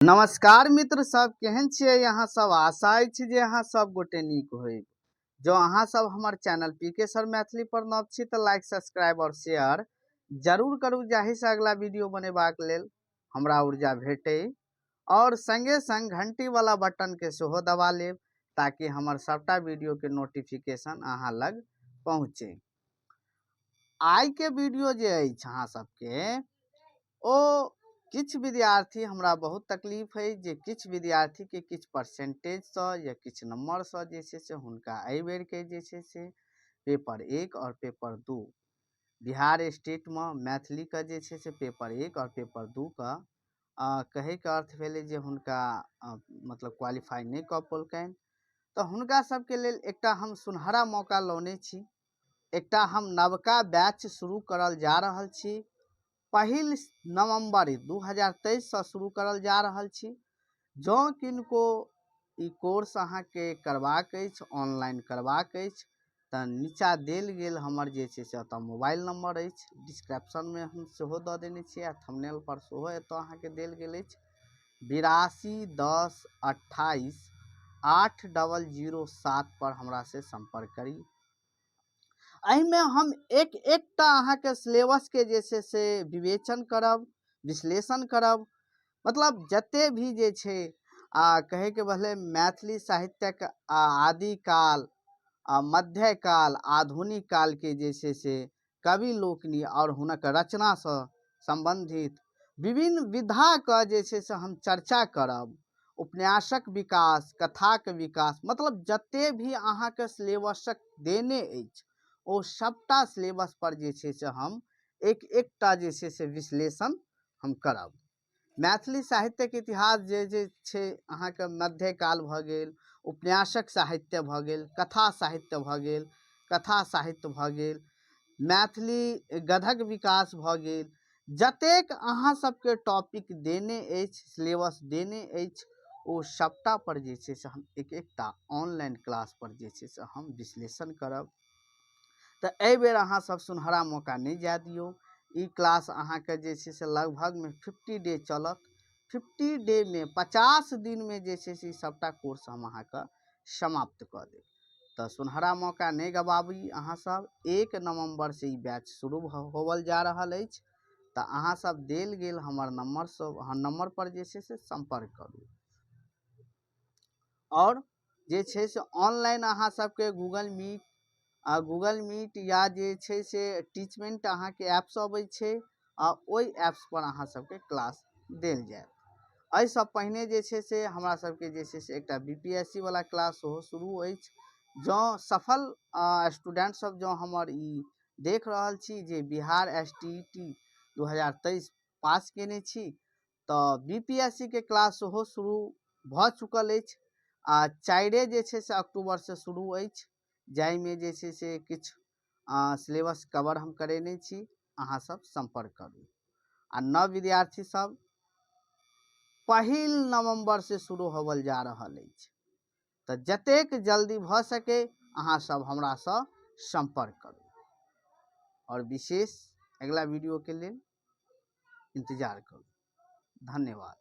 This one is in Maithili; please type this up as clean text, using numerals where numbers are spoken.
नमस्कार मित्र सब, केहन छियै अहाँ सब? आशा अछि जे अहाँ सब गोटे नीक होइब। जँ अहाँ सब हमर चैनल पी के सर मैथिली पर नव छी तऽ लाइक, सब्सक्राइब और शेयर जरूर करू, जाहिसँ अगला वीडियो बनेबाक लेल हमरा ऊर्जा भेटै। और संगे संग घंटी वाला बटन के सेहो दबा लेब ताकि हमर सबटा वीडियो के नोटिफिकेशन अहाँ लग पहुँचे। आइ के वीडियो जे अछि अहाँ सबके, ओ किछु विद्यार्थी, हमरा बहुत तकलीफ अछि जे किछु विद्यार्थीके किछु परसेंटेजसँ या किछु नम्बरसँ जे छै से हुनका एहि बेरके जे छै से पेपर 1 आओर पेपर 2 बिहार स्टेटमे मैथिलीके जे छै से पेपर 1 आओर पेपर 2 के कहैके अर्थ भेलै जे हुनका मतलब क्वालिफाइ नहि कऽ पौलकनि। तऽ हुनका सबके लेल एकटा हम सुनहरा मौका लौने छी। एकटा हम नवका बैच शुरू करल जा रहल छी। 1 नवम्बर 2023सँ शुरू करल जा रहल छी। जँ किनको ई कोर्स अहाँके करबाक अछि, ऑनलाइन करबाक अछि, तऽ नीचाँ देल गेल हमर जे छै से ओतऽ मोबाइल नम्बर अछि। डिस्क्रिप्शनमे हम सेहो दऽ देने छियै आ थंबनेल पर सेहो एतऽ अहाँके देल गेल अछि। 82102880007 पर हमरासँ सम्पर्क करी। एहिमे हम एक एकटा अहाँके सिलेबसके जे छै से विवेचन करब, विश्लेषण करब। मतलब जते भी जे छै आ कहैके भेलै मैथिली साहित्यक आदिकाल, मध्यकाल, आधुनिक कालके जे छै से कवि लोकनि आओर हुनक रचनासँ सम्बन्धित विभिन्न विधाके जे छै से हम चर्चा करब। उपन्यासक विकास, कथाक विकास, मतलब जते भी अहाँके सिलेबसक देने अछि, ओ सबटा सिलेबस पर जे छै से हम एक एकटा जे छै से विश्लेषण हम करब। मैथिली साहित्यके इतिहास जे जे छै अहाँके, मध्यकाल भऽ गेल, उपन्यासक साहित्य भऽ गेल, कथा साहित्य भऽ गेल, कथा साहित्य भऽ गेल, मैथिली गद्यक विकास भऽ गेल, जतेक अहाँ सबके टॉपिक देने अछि, सिलेबस देने अछि, ओ सबटा पर जे छै से हम एक एकटा ऑनलाइन क्लास पर जे छै से हम विश्लेषण करब। तऽ एहिबेर अहाँ सब सुनहरा मौका नहि जाय दियौ। ई क्लास अहाँके जे छै से लगभगमे 50 डे चलत। 50 डेमे, 50 दिनमे जे छै से ई सबटा कोर्स हम अहाँके समाप्त कऽ देब। तऽ सुनहरा मौका नहि गवाबी अहाँ सब। 1 नवम्बरसँ ई बैच शुरू होवल जा रहल अछि। तऽ अहाँ सब देल गेल हमर नम्बरसँ, नम्बर पर जे छै से सम्पर्क करू। आओर जे छै से ऑनलाइन अहाँ सबके गूगल मीट आ गूगल मीट या जे छै से टीचमेंट अहाँके ऐप्स अबै छै आ ओहि ऐप्स पर अहाँ सबके क्लास देल जायत। एहिसँ पहिने जे छै से हमरा सबके जे छै से एकटा बीपीएससी वाला क्लास सेहो शुरू अछि। जँ सफल स्टूडेंट सब जँ हमर ई देख रहल छी जे बिहार एसटीईटी 2023 पास केने छी, तऽ बीपीएससी के क्लास सेहो शुरू भऽ चुकल अछि आ 4 जे छै से अक्टूबरसँ शुरू अछि, जाहिमे जे छै से किछु सिलेबस कवर हम करेने छी। अहाँ सब सम्पर्क करू। आ नव विद्यार्थी सब, 1 नवम्बरसँ शुरू होवल जा रहल अछि, तऽ जतेक जल्दी भऽ सके अहाँ सब हमरासँ सम्पर्क करू आओर विशेष अगिला वीडियोके लेल इंतजार करू। धन्यवाद।